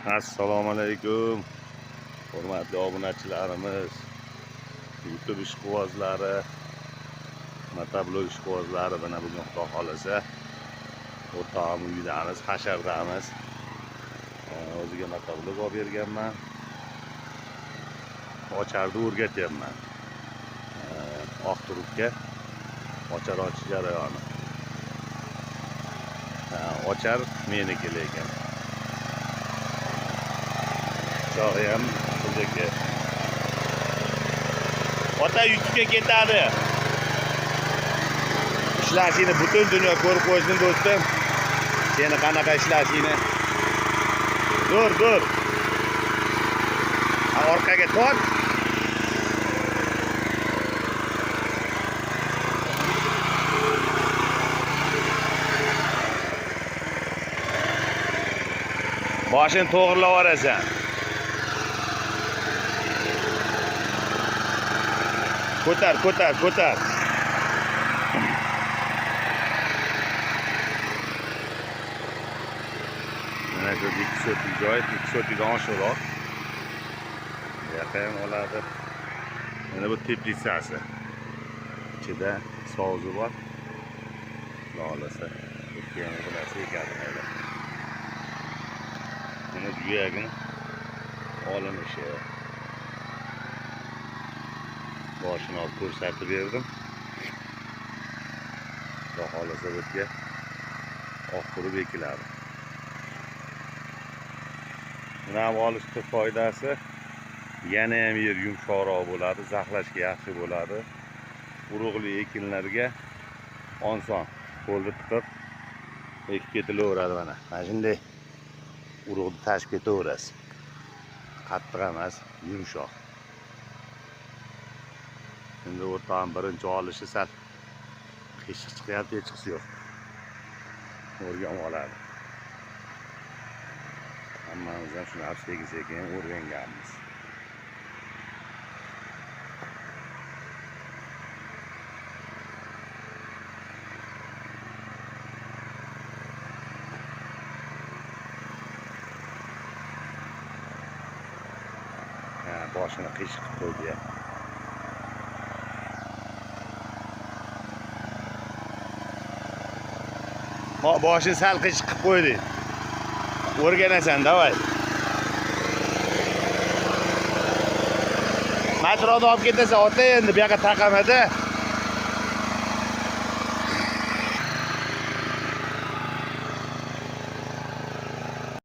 Assalomu alaykum. Hurmatli obunachilarimiz, YouTube ishqibozlari, motoblog ishqibozlari, mana bugun Xudo xolasa o'rtog'im uyidamiz, hashardamiz. O'ziga motoblog olib berganman. Ocharni o'rgatyapman. Oq turibga ochar ochish jarayoni. Ochar meniki lekin. Pichog'i ham bizniki. Ota yutga ketadi. Ishlashingni butun dunyo ko'rib qo'ysin do'stim. Seni qanaqa ishlashingni. Dur, dur. Orqaga tort. Boshini to'g'irlab yuborasan. Ko'tar, ko'tar, ko'tar. Mana shu 2 sotik joy, 2 sotikdan oshiqroq. Bu yoqqa ham oladi. Mana bu teplitsasi. Ichida sovuzi bor. Xudo xohlasa, o'tgan bilasi ekadi mayli. Buni juyagini olinishi. Boshini olib ko'rsatib berdim. Xudo xohlasa bu yerga oq turib ekiladi. Buni ham olishni foydasi yana ham yer yumshoqroq bo'ladi, zaxlashga yaxshi bo'ladi. Urug'li ekinlarga oson qo'lni tiqib ekib ketilaveradi mana. Mana shunday urug'ni tashib ketaverasiz. Qattiq emas, yumshoq. Endi o'rtog'im birinchi olishi sal qiyshiq chiqyapti, hechqisi yo'q. O'rganib oladi. Hammamiz ham shuni sekin-sekin o'rganganmiz. Ha, boshini qiyshiq qilib qo'ydi ya. Boshini sal qiyshiq qilib qo'ydi. O'rganasan, davay. Metroni olib ketasan, ota endi bu yoqqa taqamada.